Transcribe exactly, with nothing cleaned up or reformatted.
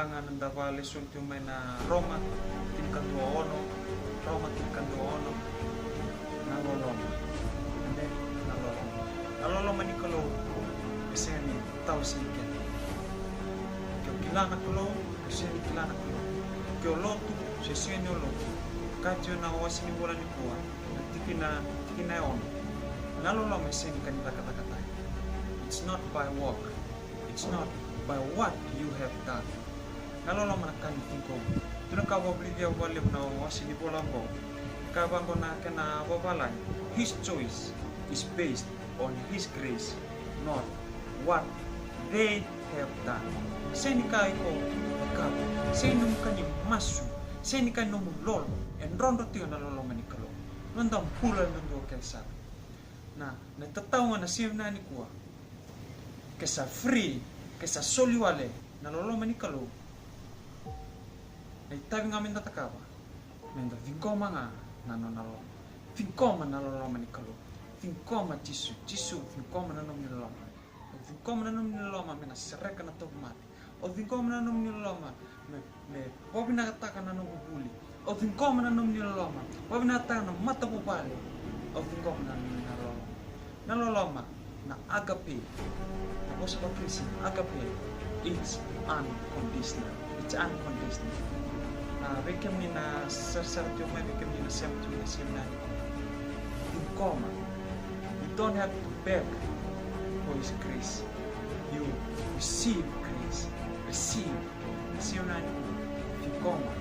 Ga na da vakalesoni tiko mai na Roma tinikadua ono, Roma tinikadua ono, na loloma. Amen. Na loloma. Na loloma ni Kalou e sega ni tawasei keda. Ke o kila na Kalou, o sega ni kila na Kalou. Ke o lotu, se sega ni o lotu. Kaya tiko na wase ni bula nikua, na tikina, tikina e ono. Na loloma e sega ni ka ni cakacakataki. It's not by work. It's not by what you have done. Na loloma na ka ni ciqomi. Tukuna ka vakavulici au vakalevu na wase ni vola oqo. Ka vaqo na kena vavalagi. His choice is based on his grace, not what they have done. Sega ni ka iko cakava, sega ni nomu ka ni masu, sega ni ka ni nomu lolo, e drodro tiko na loloma ni Kalou. Noda bula ena dua kece sara. Na, na tatau ga na siga vinaka nikua. Ke sa free, ke sa soli wale na loloma ni Kalou. Na itavi ga meda cakava, meda ciqoma ga na nona loloma. Ciqoma na loloma ni Kalou. Ciqoma Jisu, Jisu, ciqoma na nomuni loloma. Au ciqoma na nomuni loloma me na sereka na tauvimate. Au ciqoma na nomuni loloma me, me vakavinakataka na noqu vuli. Au ciqoma na nomuni loloma, vakavinakataka na matavuvale. Au ciqoma na nomuni loloma. Na loloma, na agape. Na vosa vaKarisito, agape, it's unconditional. It's unconditional. Na vei kemuni na sarasara tiko mai, vei kemuni na sema tiko mai, sema na. Ciqoma. You don't have to beg for his grace. You receive grace. Receive. Receive na ni. Ciqoma.